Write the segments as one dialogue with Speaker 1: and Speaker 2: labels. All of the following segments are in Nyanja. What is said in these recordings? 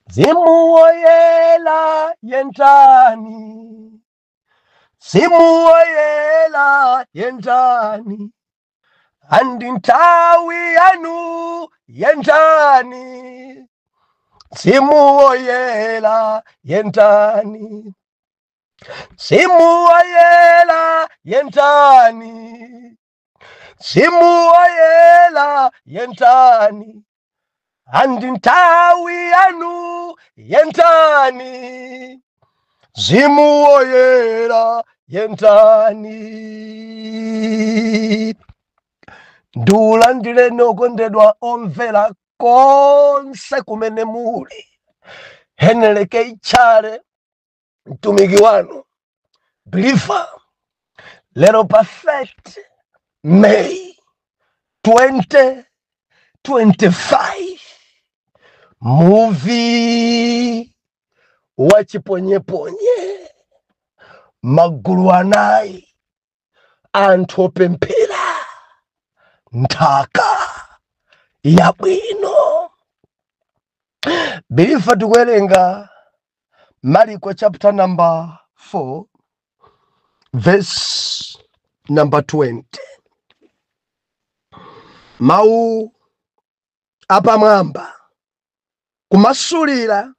Speaker 1: Mzimu woyela yendani, Mzimu woyela yendani, andi nthawi yanu yendani, Mzimu woyela yendani, Mzimu woyela yendani, Mzimu woyela yendani, andi nthawi yanu yendani, Mzimu woyela yendani. Ndiulandireni okondedwa omvera konse kumene muli. Heneleke Tchale, mtumiki wanu believer, lero pa 30 May 2025, muvi wa chiponyeponye, magulu anayi anthu opemphera nthaka yabwino. Believer, tikuwerenga Mariko chapter number 4 verse number 20, mawu apamwamba, kumasulira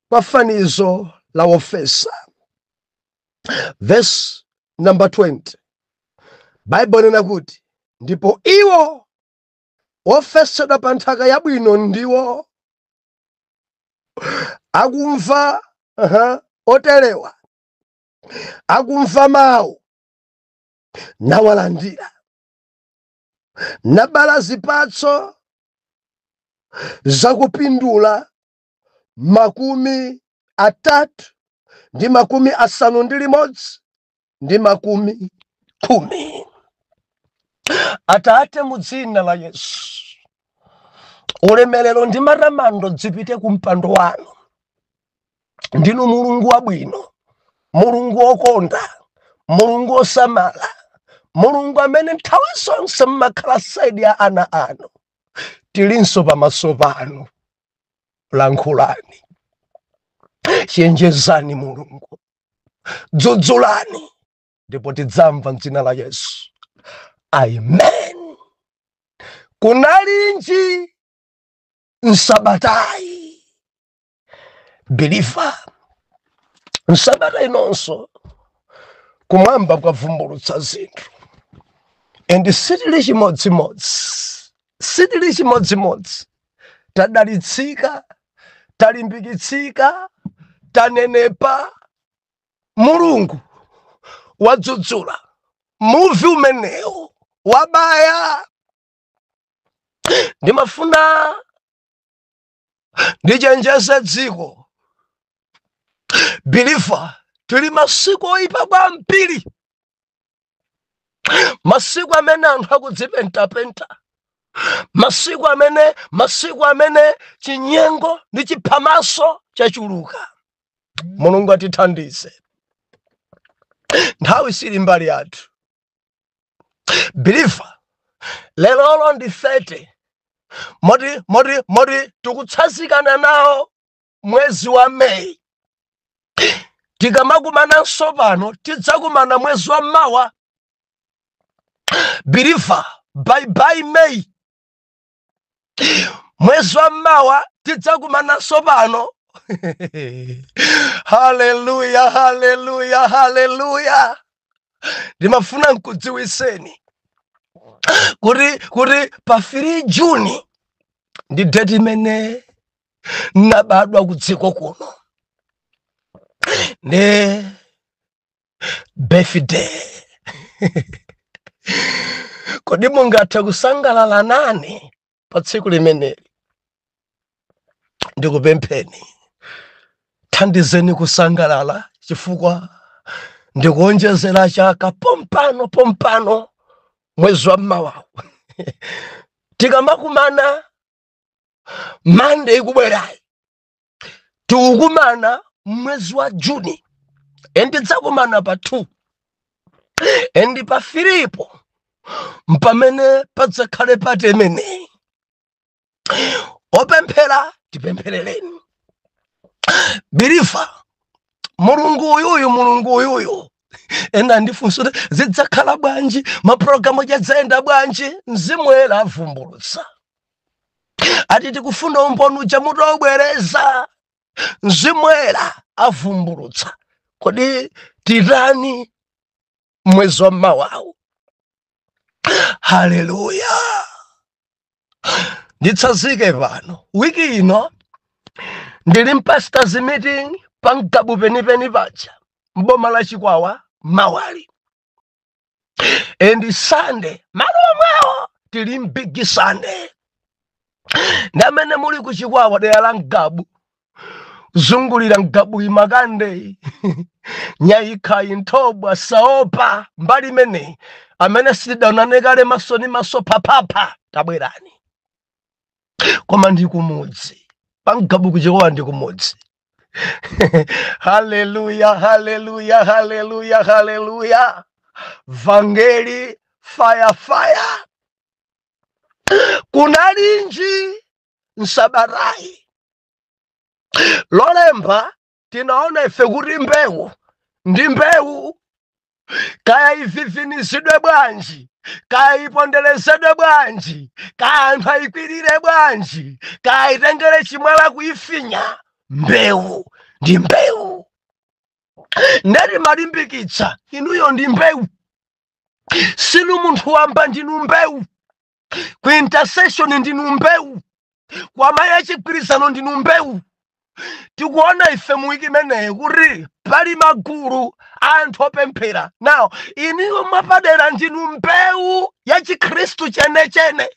Speaker 1: kwa fanizo la wofesa. Verse number 20, Baibulo inena kuti, "Ndipo iwo ofesedwa pa nthaka yabwino ndiwo akumva, oterewa akumva mawu nawalandira, nabala zipatso zakupindula 30 ndi 61 ndi 10." Atate, mu dzina la Yesu, ulemerero ndi matamando zipite ku mpando wanu. Ndinu Mulungu wabwino, Mulungu wokonda, Mulungu wosamala, Mulungu amene nthawi zonse mmakhala side ya ana anu. Tilinso pamaso panu, lankhulani, chenjezani Mulungu, dzudzulani, ndipo tidzamva mdzina la Yesu, amen. Kunalinji nsabatayi, believer? Nsabata inonso kumwamba kwavumbulutsa zinthu, and sitili chimodzimodzi, sitili chimodzimodzi. Tadalitsika, talimbikitsika, tanenepa. Mulungu wadzudzula muvi umenewu wabaya. Ndimafuna ndichenjeze dziko, believer, tili masiku oyipa kwambiri, masiku amene anthu akudzipentapenta, masiku amene chinyengo ndi chiphamaso chachuluka. Mulungu atithandize, nthawi sili mbali yathu. Believer, lerolo ndi 30, moti tikutsanzikana nawo mwezi wa Meyi. Tikamakumananso pano, tidzakumana mwezi wa mawa. Believer, bye bye May. Mwezi wa mawa tidzakumananso pano. Haleluya, haleluya, haleluya! Ndimafuna nkudziwiseni kuti pa 3 Juni ndi date imene nabadwa ku dziko kuno, ndi birthday. Kodi mungathe kusangalala nane pa tsiku limeneli? Ndikupempheni, thandizeni kusangalala, chifukwa ndikuonjezera chaka pompano pompano. Mwezi wa mmawawu tikamakumana Mande ikubwerayi, tikukumana mwezi wa Juni, and tidzakumana pa 2, and pa 3 po mpamene padzakhale party imeneyi. Opemphera, tipempherereni. Believer, Mulungu uyuyu, Mulungu uyuyu. Ena ndifunso kuti zidzakhala bwanji, mapulogalamu adzayenda bwanji? Mzimu Woyera avumbulutsa. Ati tikufuna umboni uja mutobwereza. Mzimu Woyera avumbulutsa. Kodi titani mwezi wa mmawawu? Haleluya! Nditsazike pano. Wiki ino ndili mpastors meeting pa Mgabu penipeni paja, mboma la Chikwawa, mawali. And Sunday malo omwewo tili mbig Sunday. Ndi amene muli ku Chikwawa, dera la Mgabu, zungulira Mgabu, imakande, Nyayikhayi, Nthobwa, Saopa, mbali imeneyi, amene sitidaonane kale maso ni maso phaphapha, tabwerani. Koma ndi kumudzi pa Mgabu kuChikwawa, ndi kumudzi. Haleluya, haleluya, haleluya, haleluya! Vangeli fire fire. Kunalinji nsabatayi? Lolemba tinaona ife kuti mbewu ndi mbewu, kaya ivivinizidwe bwanji, kaya iponderezedwe bwanji, kaya anthu ayikwirire bwanji, kaya itengere chimwala kuifinya, mbewu ndi mbewu. Ndeti malimbikitsa inuyo, ndi mbewu, sinu munthu wamba, ndinu mbewu. Ku intercession ndinu mbewu, kwa mayi achigwirizano ndinu mbewu. Tikuona ife mu wiki imeneyi kuti pali magulu anthu opemphera nawo. Iniyo mwapadera ndinu mbewu ya Chikhristu chenechene,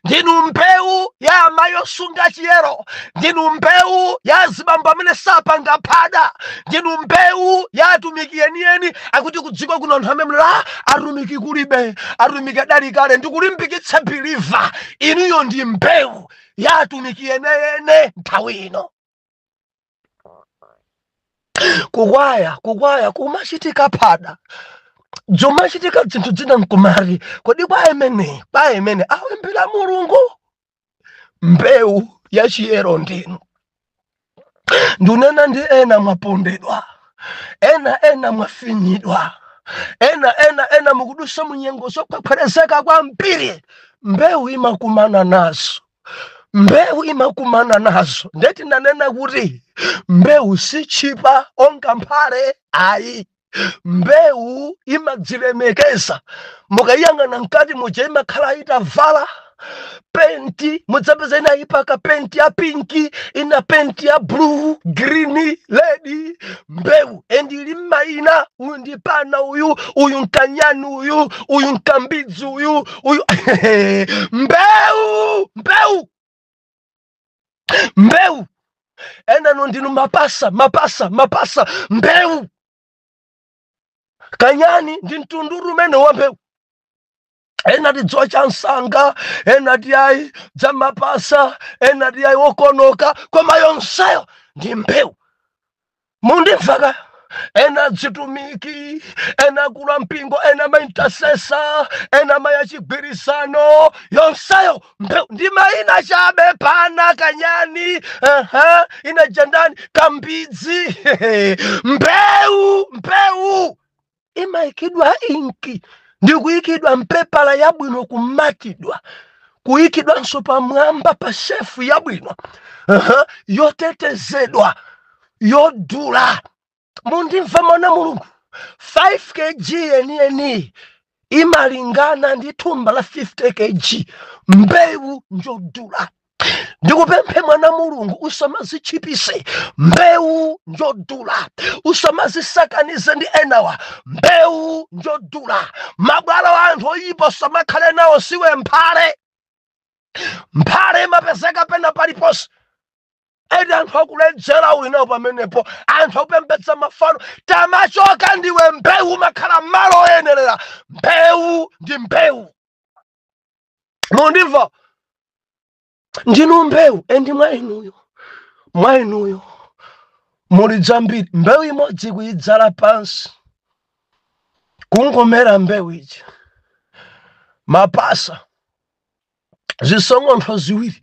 Speaker 1: ndinu mbewu ya amayi osunga chiyero, ndinu mbewu ya azibambo amene sapanga phada, ndinu mbewu ya atumiki enieni. Akuti kudziko kuno anthu amene atumiki kulibe, atumiki adali kale. Ndikulimbikitsa believer, inuyo ndi mbewu ya atumiki eneyene nthawi ino. Kukwaya kumachitika phada, zomachitika zinthu zina nkumati, kodi kwa imene, kwa imene awembera Mulungu? Mbewu yachiyero ndinu. Ndunena ndi ena mwapondedwa, ena ena mwafinyidwa, ena ena ena mukudusa munyengo zokhwekhwerezeka kwambiri. Mbewu imakumana nazo, mbewu imakumana nazo. Ndeti nanena kuti mbewu sichipa onga mphale ayi, mbewu imadzilemekeza. Mukayang'ana mkati muja, imakhala itavala penti. Mudzapeza ina ipaka penti ya pink, ina penti ya blue, green, red. Mbewu and ili mayina: uyu ndi pana, uyu, uyu nkanyani, uyu, uyu nkambidzi, uyu, uyu. Mbewu, mbewu, mbewu. Enano ndinu mapasa, mapasa, mapasa. Mbewu kanyani ndi mtunduru umene wa mbewu. Ena tidziwa cha msanga, ena ti ayi dza mapasa, ena ti ayi wokonoka, koma yonseyo ndi mbewu. Mundimvaka? Ena dzitumiki, ena kula mpingo, ena maintercessor, ena mayachigwirizano, yonseyo mbewu, ndi mayina chabe. Pana kanyani, ina jandani, kambidzi. Mbewu, mbewu imayikidwa inki ndi kuyikidwa mpepala yabwino, kumatidwa, kuyikidwanso pamwamba pa shelf yabwino, yotetezedwa, yodula. Mundimva mwana Mulungu? 5 kg yeniyeni imalingana ndi thumba la 50 kg. Mbewu njodula. Ndikupemphe mwana Mulungu, usamazichipise. Mbewu njodula, usamazisakanize ndi enawa. Mbewu njodula. Mabwalo wa anthu oyipa usamakhale nawo. Siwe mphale. Mphale imapezeka pena paliponse. Edi anthu akuledzera winawo pamenepo, anthu akupembedza mafano, tamachoka. Ndiwe mbewu, makhala malo oyenerera. Mbewu ndi mbewu. Mundimva? Ndinu mbewu. And mwa inuyo, mwa inuyo muli dzambiri. Mbewu imodzi kuyidzala pansi, kungomera mbewu ija, mapasa zisong'ontho ziwiri,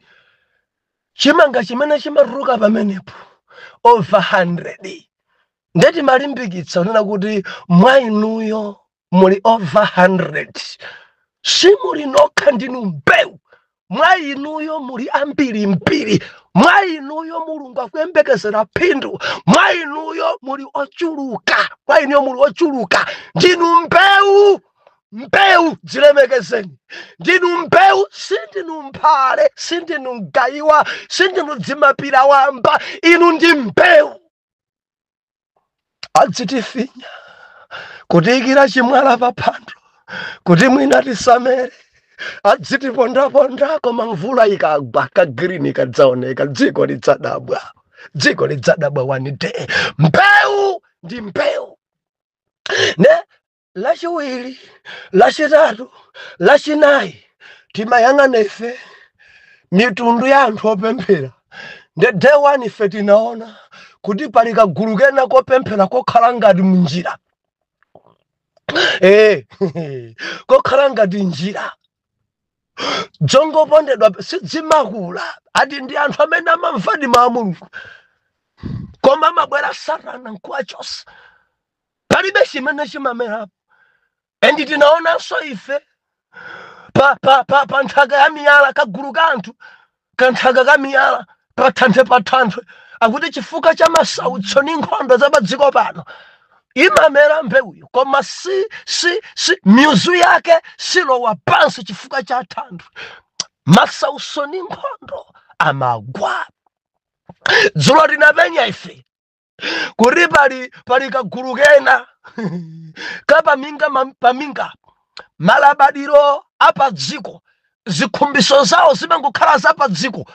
Speaker 1: chimanga chimene chimatuluka pamenepo. Over 100. Ndeti malimbikitsa kunena kuti mwa inuyo muli over 100, simuli nokha, ndinu mbewu. Mwa inuyo muli ambiri mbiri. Mwa inuyo Mulungu akuyembekezera phindu. Mwa inuyo muli ochuluka, mwa inuyo muli ochuluka. Ndinu mbewu, mbewu, dzilemekezeni. Ndinu mbewu, sindinu mphale, sindinu mgayiwa, sindinu dzimapira wamba. Inu ndi mbewu. Adzitifinya, kutiyikira chimwala pa phando kuti mwina tisamere, adzitipondaponda, koma mvula ikagwa, ka green kadzaoneka, dziko lidzadabwa, dziko lidzadabwa one day. Mbewu ndi mbewu. Ne Lachiwiri, Lachitatu, Lachinayi timayang'ana ife mitundu ya anthu opemphera. Nde day one ife tinaona kuti pali kagulu kena kopemphera kokhala ngati mnjira, kokhala ngati njira dzongopondedwa, sidzimakula. Ati ndi anthu amene amamvadi mawu a Mulungu, koma amabwera Satana nkuwachosa, palibe chimene chimamerapo. And tinaonanso ife pa nthaka ya miyala, kagulu ka anthu kanthaka ka miyala pathanthwe, pathanthwe. Akuti chifukwa cha masautso ndi nkhondo za padziko pano, imamera mbewuyo, koma si mizu yake silowa pansi chifukwa cha thanthwe. Masautso ndi nkhondo amagwa. Dzulo tinapenya ife kuti pali kagulu kena kapaminga, paminga, malabadiro apadziko. Zikhumbiso zawo zimangokhala zapadziko,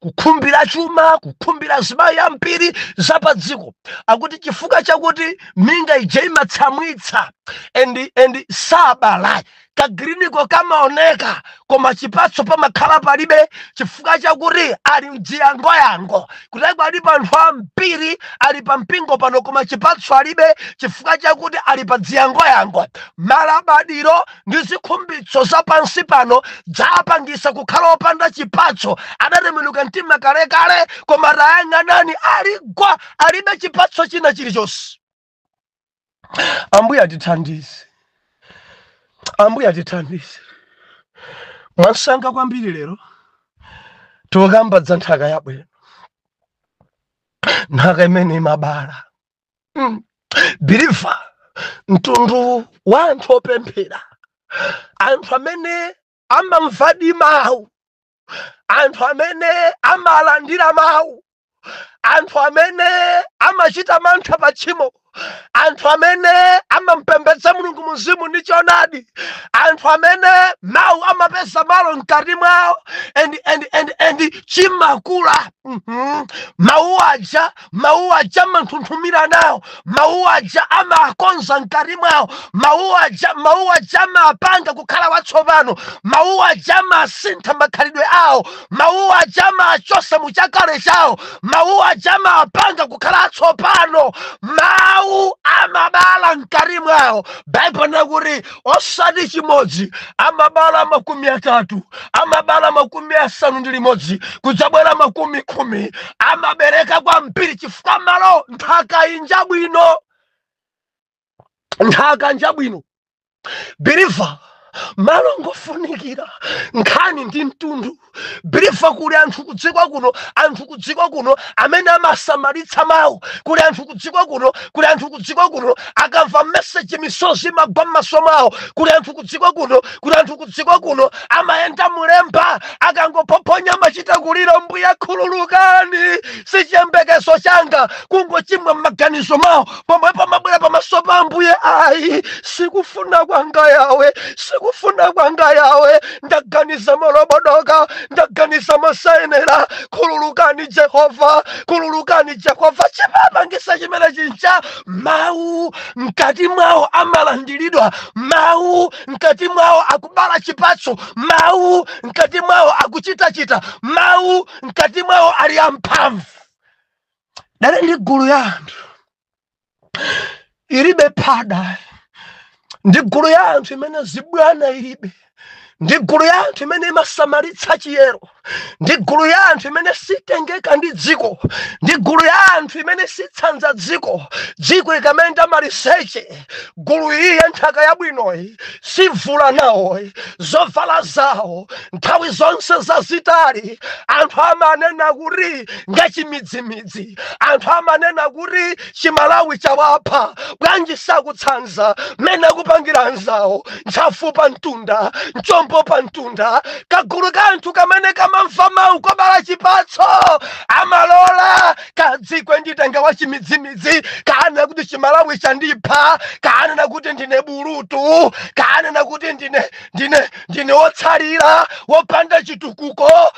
Speaker 1: kukhumbira chuma, kukhumbira zimayi ambiri, zapadziko. Akuti chifukwa chakuti minga ija imatsamwitsa and sabala, ka green ko kamaoneka, koma chipatso pamakhala palibe, chifukwa chakuti ali mdziyangoyango. Kuteko alipo anthu ambiri ali pa mpingo pano, koma chipatso alibe, chifukwa chakuti ali pa dziyangoyango. Malabadiro ndi zikhumbitso za pansi pano dzapangisa kukhala opanda chipatso. Adatembenuka mtima kalekale, koma tayang'anani, ali gwa, alibe chipatso china chilichonse. Ambuye atithandize, Ambuye atithandize mwansanga kwambiri. Lero tikukamba za nthaka yabwino, nthaka imene imabala. Believer, mtundu wa anthu opemphera, anthu amene amamvadi mawu, anthu amene amalandira mawu, anthu amene amachita mantha pa tchimo, anthu amene amampembedza Mulungu muzimu ndi choonadi, anthu amene mawu amapeza malo mkati mwawo and chimakula. Mawu aja, mawu aja amanthunthumira nawo, mawu aja amakonza mkati mwawo, mawu aja, mawu aja amapanga kukhala watsopano, mawu aja amasintha makhalidwe awo, mawu aja amachosa muchakale chawo, mawu aja amapanga kukhala atsopano. Mawu amabala mkati mwawo. Baibulo nakuti osati chimodzi, amabala 30, amabala 61, kudzabwera 10, amabereka kwambiri, chifukwa malo, nthaka injabwino, nthaka njabwino. Believer, malo ngofunikira, nkhani ndi mtundu. Believer, kuli anthu kudziko kuno, anthu kudziko kuno amene amasamalitsa mawu. Kuli anthu kudziko kuno, kuli anthu kudziko kuno akamva message, misozi imagwa m'maso mwawo. Kuli anthu kudziko kuno, kuli anthu kudziko kuno amayenda mulemba, akangophophonya amachita kulira, "Mbuya, khululukani, si chiyembekezo changa." Kungochimwa m'maganizo mwawo, pomwe pamabwera pamaso pa Ambuye, "Ayi, sikufuna kwanga yawe, sikufuna kwanga yawe, ndaganiza molobodoka, ndaganiza mosayenera, khululukani Jehova, khululukani Jehova." Chimapangisa chimene chincha, mawu mkati mwawo amalandiridwa, mawu mkati mwawo akubala chipatso, mawu mkati mwawo akuchitachita, mawu mkati mwawo ali amphamvu. Dale ndi gulu ya anthu ilibe phada, ndi gulu ya anthu imene zibwana ilibe, Ndi gulu ya anthu imene imasamalitsa chiyero, ndi gulu ya anthu imene sitengeka ndi dziko, ndi gulu ya anthu imene sitsanza dziko. Dziko ikamayenda maliseche, gulu iyi ya nthaka yabwinoyi sivula nawoyi zovala zawo nthawi zonse zazitali. Anthu amanena kuti ngachimidzimidzi, anthu amanena kuti Chimalawi chawapha. Bwanji sakutsanza mmene akupangira anzawo? Ntchafu pa mtunda, mchombo pa mtunda. Kagulu ka anthu kamene kamamva mawu, kobala chipatso, amalola kadzikwe nditenga wa chimidzimidzi, kaanena kuti Chimalawi chandipha, kaanena kuti ndine bulutu, kaanena kuti ndine wotsalira, wopanda chitukuko,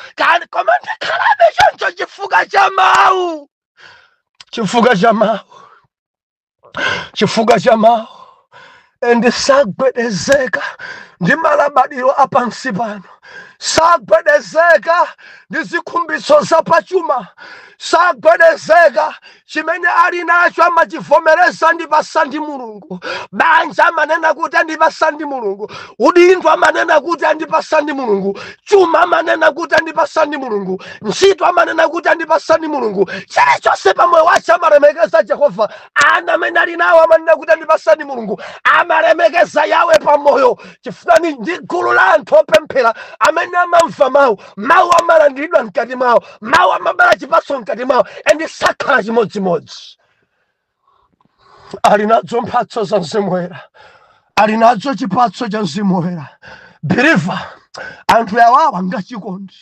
Speaker 1: koma ndikhalabe choncho chifukwa cha mawu, chifukwa cha mawu, chifukwa cha mawu. And sagwedezeka ndi malabadiro apansi pano, sagwedezeka ndi zikhumbitso zapachuma, sagwedezeka. Chimene ali nacho amachivomereza, ndipasa ndi Mulungu. Banja amanena kuti andipasa ndi Mulungu. Udindo amanena kuti andipasa ndi Mulungu. Chuma amanena kuti andipasa ndi Mulungu. Ntchito amanena kuti andipasa ndi Mulungu. Chilichonse pamoyo wace amalemekeza Jehova. Ana amene ali nawo amanena kuti andipasa ndi Mulungu. Amalemekeza Yawe pamoyo. Chifukwa ndi gulu la anthu opemphera amene amamva mawu. Mawu amalandiridwa mkati mwawo, mawu amabala chipatso mkati mwawo, and sakhala chimodzimodzi. Ali nadzo mphatso za Mzimu Woyera, ali nadzo chipatso cha Mzimu Woyera. Believer, anthu awawa ngachikondi,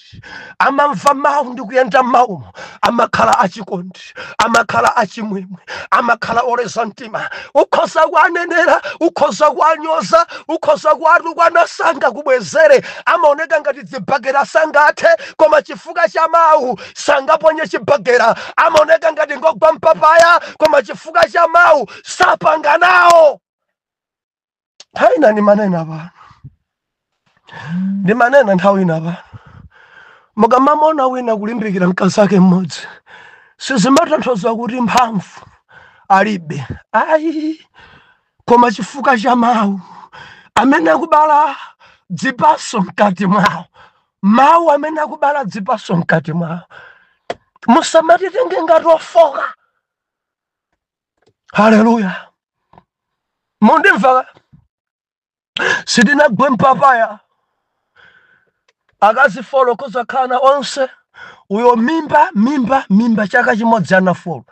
Speaker 1: amamva mawu ndi kuyenda mawumo, amakhala achikondi, amakhala achimwemwe, amakhala oleza mtima. Ukhoza kuanenera, ukhoza kuanyoza, ukhoza kuatukwana, sanga kubwezere. Amaoneka ngati dzibagera sangathe, koma chifukwa cha mawu sangaponye chibagera. Amaoneka ngati ngogwa mpapaya, koma chifukwa cha mawu sapanga nawo. Nthawi ina ndimanena pano, ndimanena nthawi ina pano, mukamamona wina kulimbikira mkazi ake mmodzi, sizimatanthauza kuti mphamvu alibe, ayi, koma chifukwa cha mawu amene akubala dzipaso mkati mwawo, mawu amene akubala dzipaso mkati mwawo. Musamatitenge ngati ofoka. Haleluya! Mundimva? Sitinagwe mpapaya. Akazi 4 kozakhala onse uyo mimba, mimba, mimba, chaka chimodzi ana 4.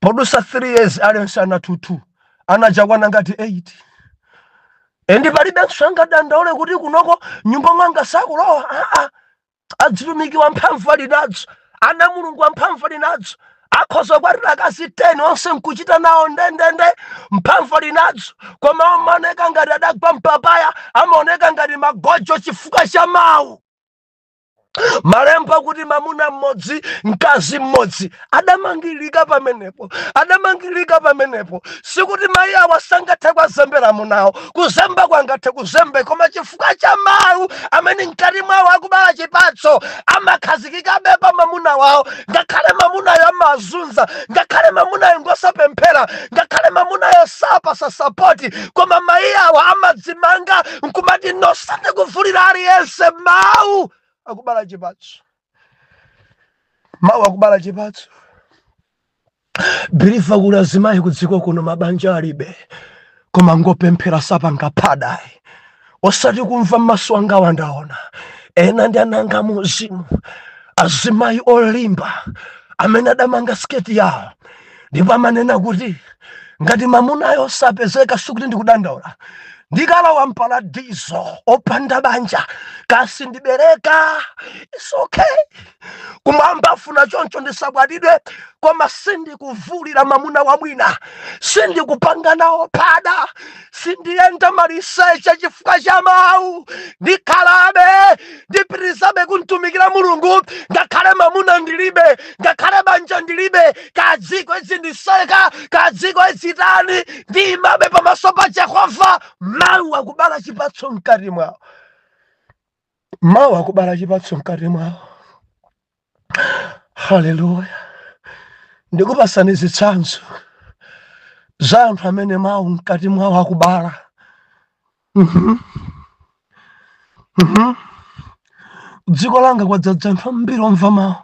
Speaker 1: Podusa 3 years aliyense ana 2 anachakwana ngati 8. And palibenso angadandaule kuti kunoko nyumba mwanga sakulowa. Aa, adzitumiki wamphamvu ali nadzo, ana Mulungu wamphamvu ali nadzo. Akhoza kwatira akazi 10, onse nkuchita nawo ndendende. Mphamvu ali nadzo, koma amaoneka ngati adagwa mpapaya, amaoneka ngati magojo chifukwa cha mawu. Malemba kuti mamuna mmodzi, mkazi mmodzi, adamangirika pamenepo, adamangirika pamenepo. Sikuti mayi awa sangathe kwazembera amunawo, kuzemba kwangathe kuzembe, koma chifukwa cha mawu amene mkati mwawo akubala chipatso, amakhazikikabe pa mamuna wawo, ngakhale mamunayo amazunza, ngakhale mamunayo ngosapemphera, ngakhale mamunayo sapasa support, koma mayi awa amadzimanga nkumati, "No, sandikuvulira aliyense." Mawu akubala chipatso, mawu akubala chipatso. Believer, kuli azimayi kudziko kuno mabanja alibe, koma ngopemphera, sapanga phadayi. Osati kumva maso anga wandaona ena ndi ananga muzimu, azimayi olimba amene adamanga sketi yawo, ndipo amanena kuti ngati mamunayo sapezeka, sikuti ndikudandaula, ndikalowa mparadizo opanda banja kasi ndibereka, it's okay. Kumwamba afuna choncho, ndisakwatidwe, koma sindikuvulira mamuna wamwina, sindikupanga nawo phada, sindiyenda maliseche. Chifukwa cha mawu ndikhalabe, ndipitirizabe kumtumikira Mulungu, ngakhale mamuna ndilibe, ngakhale banja ndilibe. Kadziko izindiseka, kadziko izitani, ndiyimabe pamaso pa Jehova. Mawu akubala chipatso mkati mwawo, mawu akubala chipatso mkati mwawo. Haleluya! Ndikupasani zitsanzo za anthu amene mawu mkati mwawo akubala. Dziko langa kwadzadza anthu ambiri omva mawu,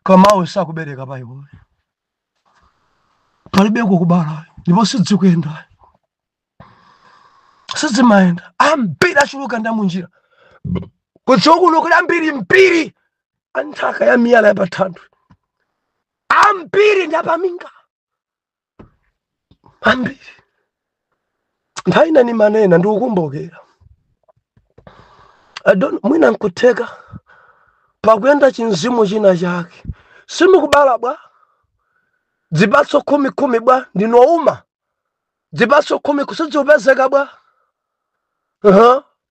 Speaker 1: koma mawu sakubereka pa iwo. Palibeko kubala ndipo sidzikuyenda, sizimayenda. Ambiri achuluka ndi amunjira. Kudziko kuno kuli ambiri mbiri anthaka ya miyala ya pathanthwe, ambiri ndi apaminga, ambiri. Nthawi ina nimanena, ndikukumbukira, I don't, mwina nkutheka pakuyenda chinzimu china chake, simukubala bwa zipatso 10 bwa, ndinouma zipatso 10 kusidzipezeka bwa.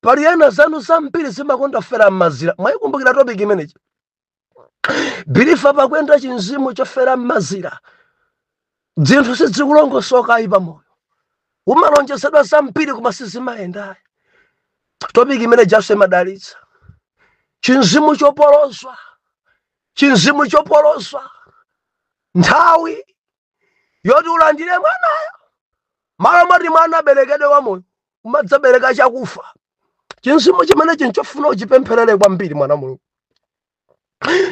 Speaker 1: Pali ena zanu zambiri zimakonda fera m'mazira. Mwayikumbukira topic imeneyi, believer? Pakuyenda chinzimu chofera m'mazira, zinthu sizikulongosoka ayi pamoyo, umalonjezedwa zambiri koma sizimayendayi. Topic imene jaso imadalitsa chinzimu chopolozwa, chinzimu chopolozwa. Nthawi yoti ulandire mwanayo, malo moti mwana aberekedwe wamoyo, umadzabereka chakufa. Chinzimu chimene chinchofuna uchipempherere kwambiri, mwana Mulungu.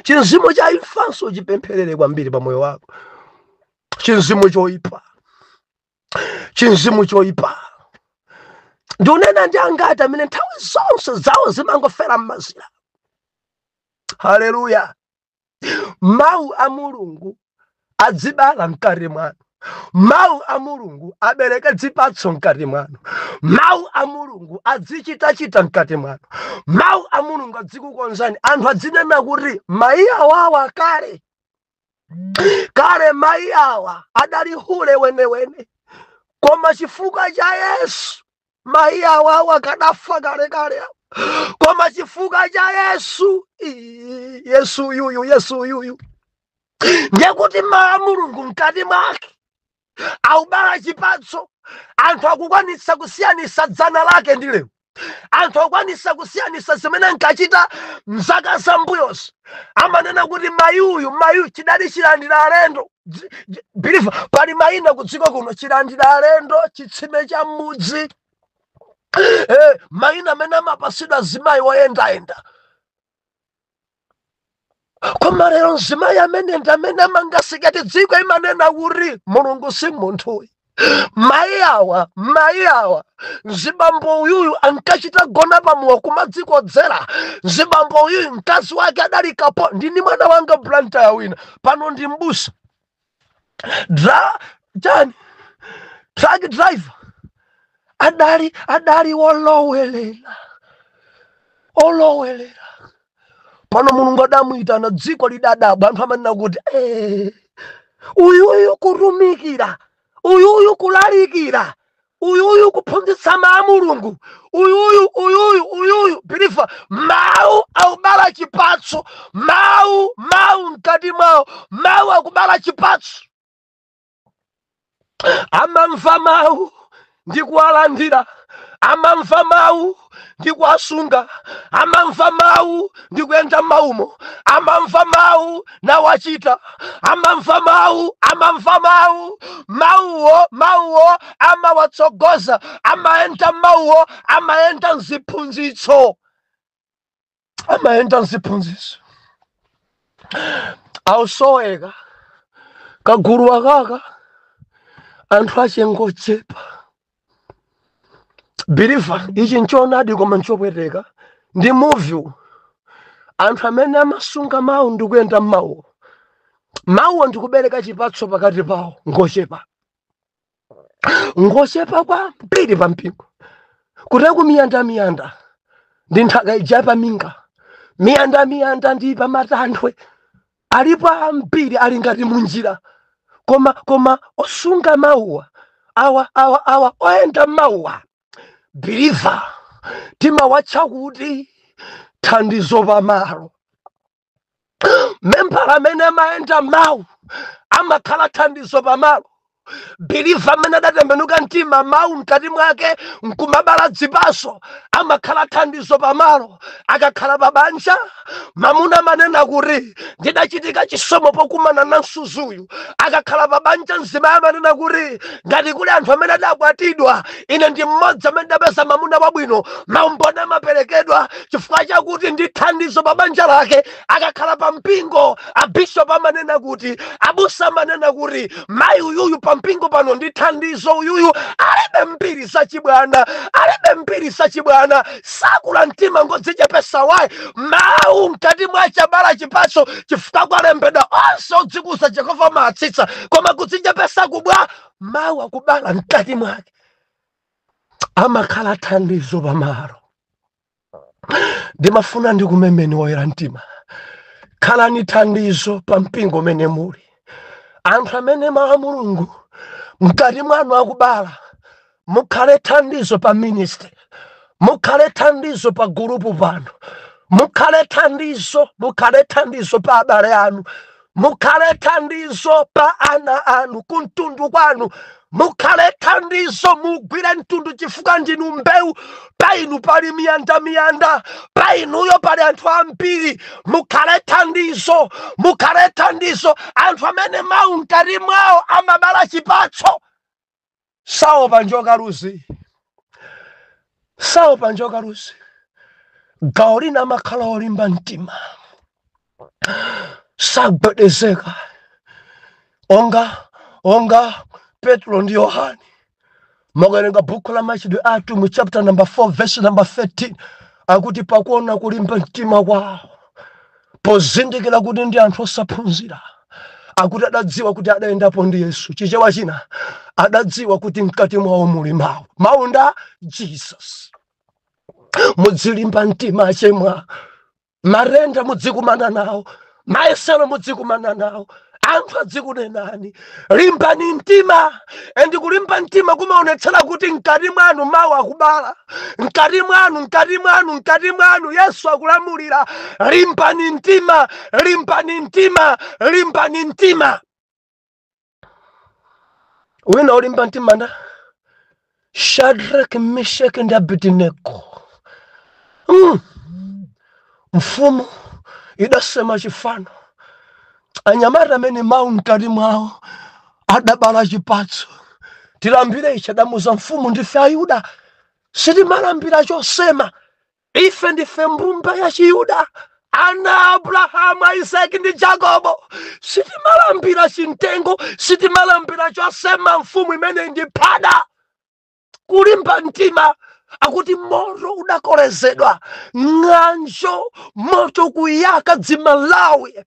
Speaker 1: Chinzimu cha imfanso uchipempherere kwambiri pa moyo wako. Chinzimu choipa, chinzimu choipa. Ndiunena ndi angati amene nthawi zonse zawo zimangofera m'mazira? Haleluya! Mawu a Mulungu adzibala mkati mwanu, mawu a Mulungu abereke zipatso mkati mwanu, mawu a Mulungu adzichitachita mkati mwanu, mawu a Mulungu adzikukonzani. Anthu adzinena kuti mayi awawa kale kale, mayi awa adali hule wenewene, koma chifukwa cha Yesu, mayi awawa kadafa kalekale, koma chifukwa cha Yesu, ii, Yesu yuyu, Yesu yuyu. Ndiye kuti mawu a Mulungu mkati mwake aubala chipatso. Anthu akukwanitsa kusiyanisa dzana lake ndi lero, anthu akukwanitsa kusiyanisa zimene ankachita mzaka zambuyozi. Amanena kuti mayi uyu, mayi uyu chidali chilandira alendo. Believer, pali mayina ku dziko kuno: chilandira alendo, chitsime cha m'mudzi, mayina amene amapasidwa zimayi woyendayenda. Koma lero mzimayi amene ndi amene amanga siketi, dziko imanena kuti Mulungu si munthuyu. Mayi awa, mayi awa, mzibambo uyuyu ankachita gona pamowa kumadzikodzera. Mzibambo uyuyu mkazi wake adali kapo. Ndini mwana wanga Blantyre wina pano ndi mbusa, dra chani, truck driver, adali wolowelera, olowelera. Pano Mulungu adamuyitana, dziko lidadabwa. Anthu amanena kuti, "Uyuyu kutumikira, uyuyu kulalikira, uyuyu kuphunzitsa mawu a Mulungu, uyuyu, uyuyu, uyuyu." Believer, mawu akubala chipatso. Mawu, mawu mkati mwawo, mawu akubala chipatso. Amamva mawu ndi kuwalandira, amamva mawu ndi kuwasunga, amamva mawu ndi kuyenda maumo, amamva mawu nawachita, amamva mawu, amamva mawu, mawuwo, mawuwo amawatsogoza, amayenda mawuwo, amayenda mziphunzitso, amayenda mziphunzitso. Awusoweka kagulu akaka, anthu achengochepa. Believer, ichi nchoonadi koma nchopweteka. Ndi muvi, anthu amene amasunga mawu ndikuyenda mmawuwo, mawuwo ndikubereka chipatso pakati pawo, ngochepa, ngochepa kwambiri pa mpingo. Kuteku miyanda miyanda ndi nthaka ija paminga, miyanda miyanda ndi pamatanthwe, alipo ambiri ali ngati munjira. Koma osunga mawuwa awa, awa, awa oyenda mawuwa, believer, timawatcha kuti thandizo pamalo. Membala amene amayenda mawu amakhala thandizo pamalo. Believer amene adatembenuka mtima, mawu mkati mwake nkumabala zipatso, amakhala thandizo pamalo. Akakhala pabanja, mamuna amanena kuti ndidachitika chisomo pokumana na msuzuyu. Akakhala pabanja, mzimayi amanena kuti ngati kuli anthu amene adakwatidwa, ine ndi mmodzi amene ndapeza mamuna wabwino. Maumboni amaperekedwa chifukwa chakuti ndi thandizo pa banja lake. Akakhala pa mpingo, abishopu amanena kuti, abusa amanena kuti mayi uyuyu pa mpingo pano ndi thandizo. Uyuyu alibe mbiri zachibwana, alibe mbiri zachibwana, sakula mtima, ngodzichepesa. Wayi, mawu mkati mwache abala chipatso, chifukwa kwalembedwa, onse odzikuza Jehova amatsitsa, koma kudzichepesa kubwa. Mawu akubala mkati mwake, amakhala thandizo pamalo. Ndimafuna ndikumemeni woyera mtima, khalani thandizo pa mpingo umene muli. Anthu amene mawu a Mulungu mkati mwanu akubala, mukhale thandizo pa ministry, mukhale thandizo pa group pano, mukhale thandizo, mukhale thandizo pa abale anu, mukhale thandizo pa ana anu, kumtundu kwanu mukhale thandizo. Mugwire mtundu chifukwa ndinu mbewu. Pa inu pali miyandamiyanda, pa inuyo pali anthu ambiri. Mukhale thandizo, mukhale thandizo. Anthu amene mawu mkati mwawo amabala chipatso saopa njoka luzi, saopa njoka luzi. Gawo lina amakhala olimba mtima, sagwedezeka, onga Petro ndi Yohane. Mukawerenga buku la Machitidwe Atumwi mu chapter number 4 verse number 13, akuti pakuona kulimba mtima kwawo, pozindikira kuti ndi anthu osaphunzira, akuti adadziwa kuti adayendapo ndi Yesu. Chichewa china, adadziwa kuti mkati mwawo muli mawu. Mawu nda Jesus. Mudzilimba mtima achemwa. Marenda mudzikumana nawo, mayesero mudzikumana nawo, anthu adzikunenani, limbani mtima. And kulimba mtima kumaonetsera kuti mkati mwanu mawu akubala, mkati mwanu, mkati mwanu, mkati mwanu Yesu akulamulira. Limbani mtima, limbani mtima, limbani mtima. Wina olimba mtima nda Shadrach, Meshach ndi Abednego. Mfumu idasema chifano. Anyamata amene mawu mkati mwawo adabala chipatso, tilambire ichi. Adamuza mfumu, ndife Ayuda, sitimalambira chosema. Ife ndife mbumba ya Chiyuda, ana Abrahamu, Isaki ndi Jakobo. Sitimalambira chimtengo, sitimalambira chosema. Mfumu imene ndi phada. Kulimba mtima, akuti moto udakolezedwa, ng'anjo, moto kuyaka dzimalawi,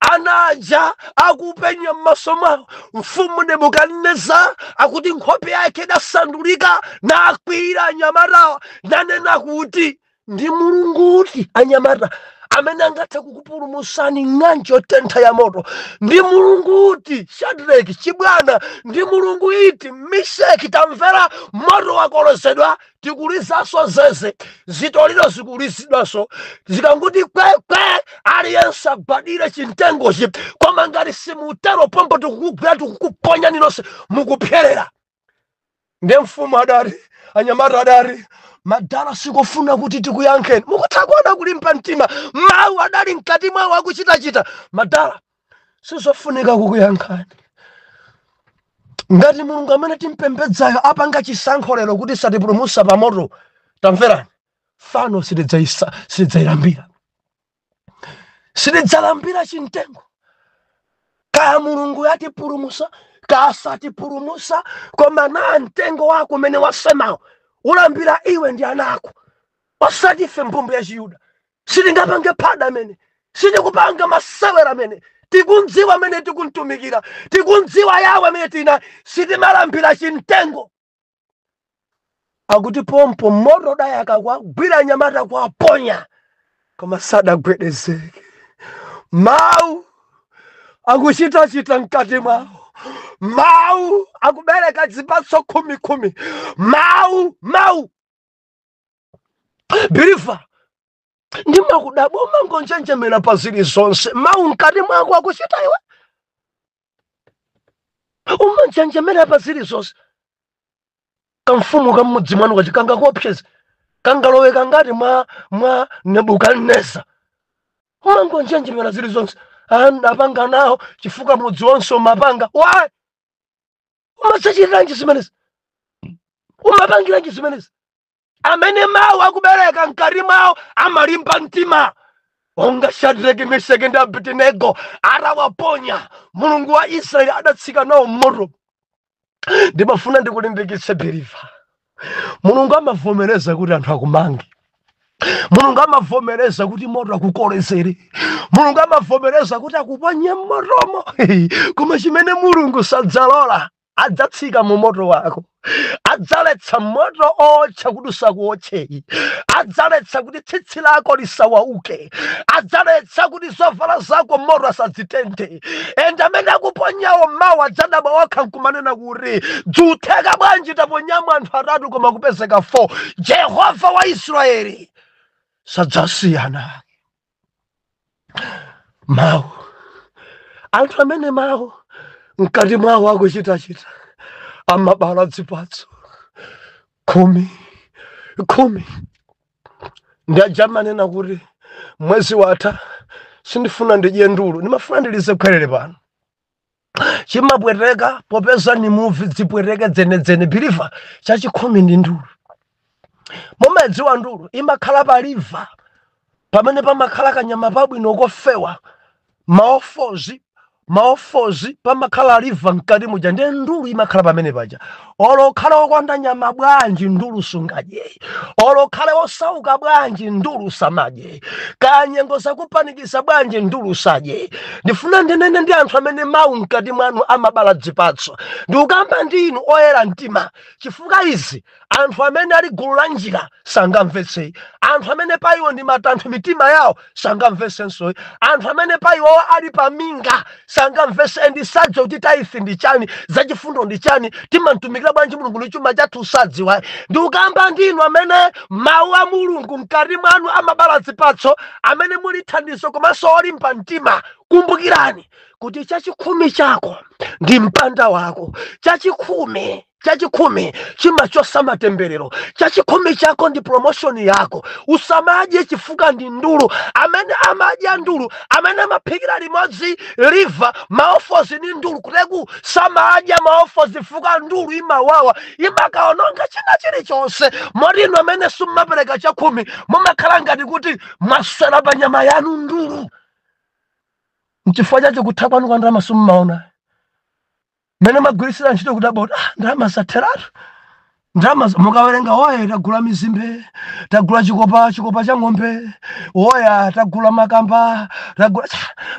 Speaker 1: anaja akupenya m'maso mwawo. Mfumu Nebukadineza akuti nkhope yake idasandulika, nakwira anyamatawa, nanena kuti, ndi Mulungu uti, anyamata, amene angathe kukupulumusani ng'anjo yotentha ya moto? Ndi Mulungu uti, Shadraki? Chibwana, ndi Mulungu iti, Misheki? Tamvera, moto wakolezedwa, tikulizanso zeze, zitoliro zikulizidwanso, zikanguti kwekwe, aliyense agwadire chimtengochi. Koma ngati simutero, pompo tikukugwira, tikukuponyani nonse mukupyerera. Ndiye mfumu adati, anyamata adati, madala, sikufuna kuti tikuyankheni. Mukutha kuona kulimba mtima, mawu adali mkati mwawo akuchitachita. Madala, sizofunika kukuyankhani. Ngati Mulungu amene timpembedzayo apanga chisankho lero kuti satipulumutsa pa moto, tamverani, fano sitidzayilambira, sitidzalambira chimtengo. Kaya Mulungu yatipulumutsa, kaya satipulumutsa, koma na mtengo wako umene wasemawo ulambira iwe ndi ana ako, osati ife mbumba ya Chiyuda. Sitingapange phada amene, sitikupanga masewera amene. Tikundziwa amene tikuntumikira, tikundziwa yawo amene tina, sitimalambira chimtengo. Akuti pompo moto udayaka, kwagwira anyamata, kwaponya, koma sadagwedezeke. Mawu akuchitachita mkati mwawo, mawu akubereka zipatso khumi khumi. Mawu, mawu. Believer, ndimakudabwa, umangonjenjemera pa zilizonse. Mawu mkati mwako akuchita, iwe umanjenjemera. Umanjenjemera pa zilizonse. Kamfumu kam'mudzi mwanu kachi kangakuopseza, kangalowe kangati mwa Nebukadneza. Umangonjenjemera zilizonse. Apanga nawo chifukwa mudzi wonse umapanga. Why? Umadzachitiranji zimenezi? Umapangiranji zimenezi? Amene mawu akubereka mkati mwawo amalimba mtima onga Shadraki, Meshaki ndi Abedinego. Atawaponya, Mulungu wa Israeli adatsika nawo mmoto. Ndimafuna ndikulimbikitse, believer. Mulungu amavomereza kuti anthu akumange. Mulungu amavomereza kuti moto akukolezere. Mulungu amavomereza kuti akuponye mmotomo. Koma chimene Mulungu sadzalola, adzatsika mu moto wako, adzaletsa moto otcha kuti usakuotcheyi, adzaletsa kuti tsitsi lako lisawauke, adzaletsa kuti zovala zako moto asadzitenthe. And amene akuponyawo mawu adzadabwa okha nkumanena kuti, "Dzutheka bwanji taponyamo anthu atatu koma kupezeka 4?" Jehova wa Israeli sadzasiyana mawu. Anthu amene mawu mkati mwawo akuchitachita amabala zipatso khumi khumi. Ndi aja amanena kuti, "Mwezi watha, sindifuna ndidye ndulu, ndimafuna ndilize khwerere pano." Chimapweteka popeza ni muvi dzipweteke dzenedzene. Believer, chachikhumi ndi ndulu. Mumadziwa ndulu imakhala pa liver, pamene pamakhala kanyama pabwino kofewa, maofozi maofozi, pamakhala liver mkati muja. Ndiye ndulu imakhala pamene paja. Olo ukhale wokonda nyama bwanji, ndulu sungadye. Olo ukhale wosauka bwanji, ndulu samadye. Kanyengo zakupanikiza bwanji, ndulu sadye. Ndifuna ndinene ndi anthu amene mawu mkati mwanu amabala zipatso. Ndikukamba ndi inu oyera mtima, chifukwa izi anthu amene ali gulu la njira sangamvetse. Anthu amene pa iwo ndi matanthwe mitima yawo sangamvetsenso. Anthu amene pa iwo ali paminga sangamvetse. And sadziwa kuti tithe ndi chani, zachifundo ndi chani, timamtumikira bwanji Mulungu ndi chuma chathu, sadziwa. Ndikukamba ndinu amene mawu a Mulungu mkati mwanu amabala zipatso, amene muli thandizo komanso olimba mtima. Kumbukirani kuti chachikhumi chako ndi mpanda wako. Chachikhumi chimachosa matemberero. Chachikhumi chako ndi promotion yako. Usamadye chifukwa ndi ndulu. Amene amadya ndulu, amene amaphikira limodzi liver, maofozi ndi ndulu, kuteku samadya maofozi chifukwa ndulu imawawa, imakaononga china chilichonse. Moti inu amene simumapereka chakhumi, mumakhala ngati kuti mwaswera pa nyama yanu ndulu. Nchifukwa chacho kutha kwanu kwa ndalama simumaona mmene magwirisira ntchito, kuti aboti, "Ah, ndalama zatheratu." Ndalama mukawerenga, oya, tagula mizimbe, tagula chikopa, chikopa cha ng'ombe, oya, tagula makamba, tagula.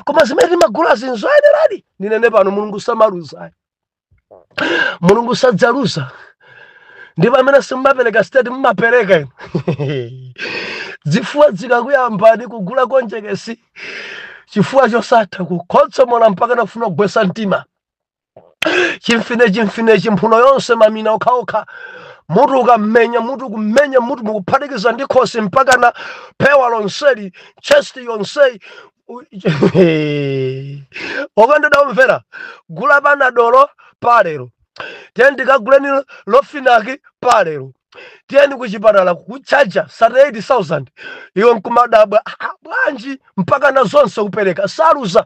Speaker 1: Koma zimene timagula zinzoyeneradi? Ndinene pano, Mulungu samaluza, Mulungu sadzaluza. Ndipo amene simumapereka state, mumapereka inu, zifuwa zikakuyambani kugula konjekesi, chifuwa chosatha, kukhotsomola mpaka nafuna kugwesa mtima, chimfine chimfine, chimphuno yonse mamina okhaokha, mutu ukammenya mutu, kumenya mutu mukuphatikiza ndi khosi mpaka na phewa lonseli, chest yonseyi. Okondedwa omvera, gula panadolo palero, tiyeni tikaguleni Rofenac palero, tiyeni kuchipatala kuchaja 38,000. Iwe nkumadabwa, "Ah, bwanji mpaka na zonse kupereka?" Saluza.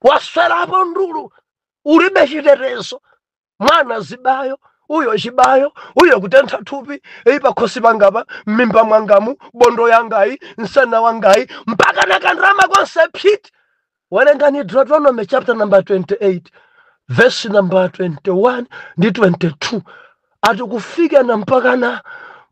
Speaker 1: Waswerapo ndulu, ulibe chitetezo. Mwana zibayo, uyo chibayo, uyo kutentha thupi, eyi, pakhosi pangapa, m'mimba mwangamu, bondo yangayi, msana wangayi, mpaka na kandalama konse phiti. Werengani Deuteronomy chapter number 28, verse number 21 ndi 22. Ati kufika na mpakana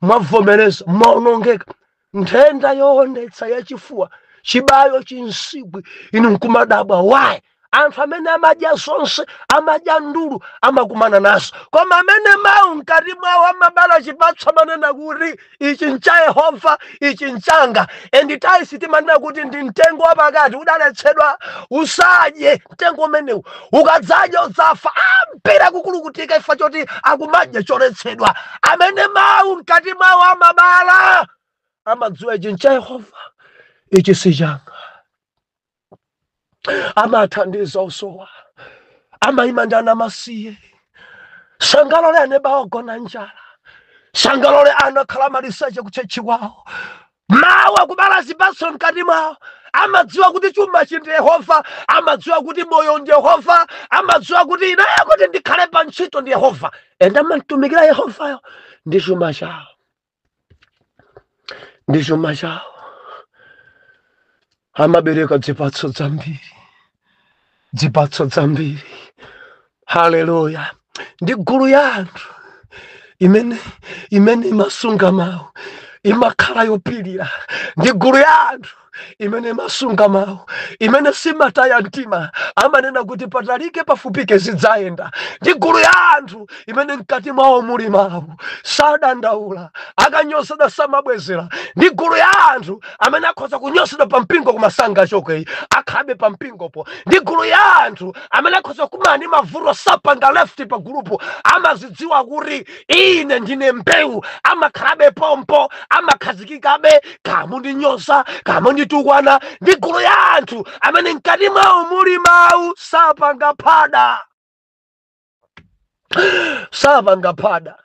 Speaker 1: mwavomereza, mwaonongeka, nthenda yoondetsa yachifuwa, chibayo chinsigwi, inu nkumadabwa, "Why?" Anthu amene amadya zonse, amadya ndulu, amakumana nazo. Koma amene mawu mkati mwawo amabala chipatso amanena kuti, "Ichi ncha Yehova, ichi nchanga." And tithe timanena kuti ndi mtengo wapakati, udaletsedwa, usadye mtengo umenewu, ukadzadya udzafa. Ambiri kukulukutika ifa choti akumadya choletsedwa. Amene mawu mkati mwawo amabala amadziwa, "Ichi ncha Yehova, ichi si changa." Amathandiza osowa, Amayima ndi ana amasiye, sangalole aneba ogona njala, sangalole ana akhala maliseche kutchechi kwawo. Mawu akubala zipatso mkati mwawo. Amadziwa kuti chumachi ndi Yehova, amadziwa kuti moyo ndi Yehova, amadziwa kuti ineyo kuti ndikhale pa ntchito ndi Yehova, and amamtumikira Yehovayo ndi chuma chawo, ndi chuma chawo. Amabereka zipatso zambiri, zipatso zambiri. Haleluya! Ndi gulu ya anthu imene imasunga mawu, imakhala yopirira. Ndi gulu ya anthu imene imasunga mawu, imene simataya mtima, amanena kuti patalike pafupike zidzayenda. Ndi gulu ya anthu imene mkati mwawo muli mawu, sadandaula akanyozedwa, samabwezera. Ndi gulu ya anthu amene akhoza kunyozedwa pa mpingo koma sangachoke, akhabe pa mpingopo. Ndi gulu ya anthu amene akhoza kumana ndi mavuto, sapanga left pa gulupu. Amazidziwa kuti ine ndine mbewu, amakhalabe pompo, amakhazikikabe kamundinyoza, kamunditukwana. Ndi gulu ya anthu amene mkati mwawo muli mawu, sapanga phada, sapanga phada,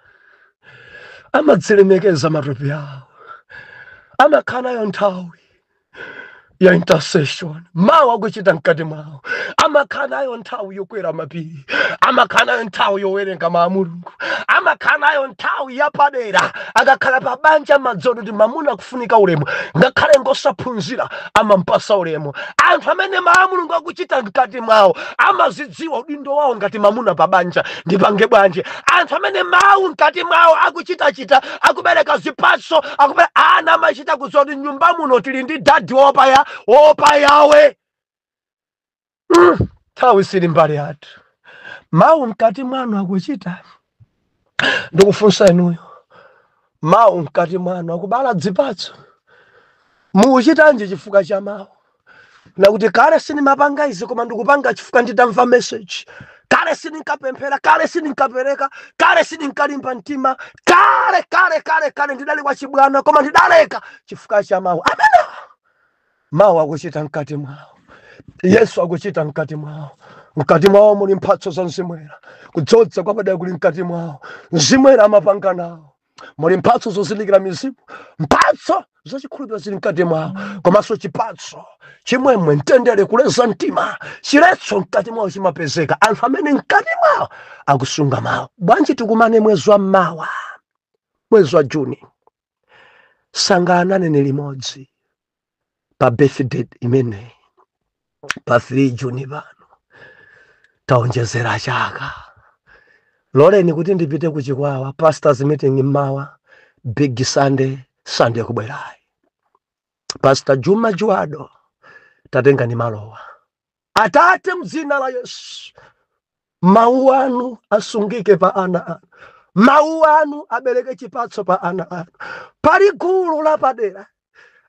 Speaker 1: amadzilemekeza matupi awo, amakhala nayo nthawi ya intercession, mawu akuchita mkati mwawo, amakhala nayo nthawi yokwera mapiri, amakhala nayo nthawi yowerenga mawu a Mulungu, amakhala nayo nthawi yapadera. Akakhala pa banja, amadziwa kuti mamuna akufunika ulemu, ngakhale ngosaphunzira, amampasa ulemu. Anthu amene mawu a Mulungu akuchita mkati mwawo amazidziwa udindo wawo ngati mamuna pa banja, ndipange bwanji. Anthu amene mawu mkati mwawo akuchitachita, akubereka zipatso, akubereka ana, amachita kudziwa kuti nyumba muno tili ndi daddy wopaya wopayawe. Nthawi sili mbali yathu. Mawu mkati mwanu akuchita? Ndikufunsa inuyo, mawu mkati mwanu akubala zipatso? Mukuchitanji chifukwa cha mawu? Nakuti kale sindimapanga izi, koma ndikupanga chifukwa nditamva message. Kale sindinkapemphera, kale sindinkapereka, kale sindinkalimba mtima, kale kale kale kale ndidali wachibwana, koma ndidaleka chifukwa cha mawu amene mawu akuchita mkati mwawo. Yesu akuchita mkati mwawo. Mkati mwawo muli mphatso za Mzimu Woyera, kudzodza kwapadera kuli mkati mwawo. Mzimu Woyera amapanga nawo. Muli mphatso zozindikira mizimu, mphatso zachikhulupiriro zili mkati mwawo, komanso chipatso, chimwemwe, mtendere, kuleza mtima, chiletso mkati mwawo chimapezeka. Anthu amene mkati mwawo akusunga mawu. Bwanji tikumane mwezi wa mmawa, mwezi wa Juni, sangalanane limodzi pa birthday imeneyi pa 3 Juni pano, taonjezera chaka. Loleni kuti ndipite kuchikwawa, pastors meeting mmawa, big Sunday, Sunday kubwerayi. Pastor Juma Juado, tatenga ni malowa. Atate, mdzina la Yesu, mawu anu asungike pa ana anu, mawu anu abereke chipatso pa ana anu. Pali gulu lapadera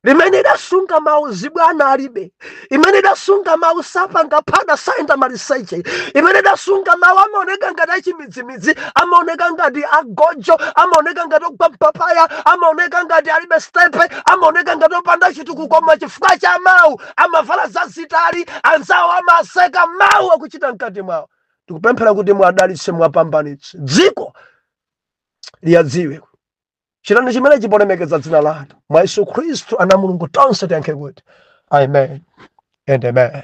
Speaker 1: limene idasunga mawu, zibwana alibe, imene idasunga mawu, sapanga phada, sayenda maliseche, imene idasunga mawu, amaoneka ngati achimidzimidzi, amaoneka ngati agojo, amaoneka ngati ogwa mpapaya, amaoneka ngati alibe stepe, amaoneka ngati opanda chitukuko, koma chifukwa cha mawu amavala zazitali, anzawo amaseka. Mawu akuchita mkati mwawo. Ndikupemphera kuti mwadalitse, mwapambanitse, dziko liyadziwe. Chitani chimene chipolemekeza dzina lanu. Mwa Yesu Khristu ana Mulungu, tonse tiyankhe kuti amen and amen.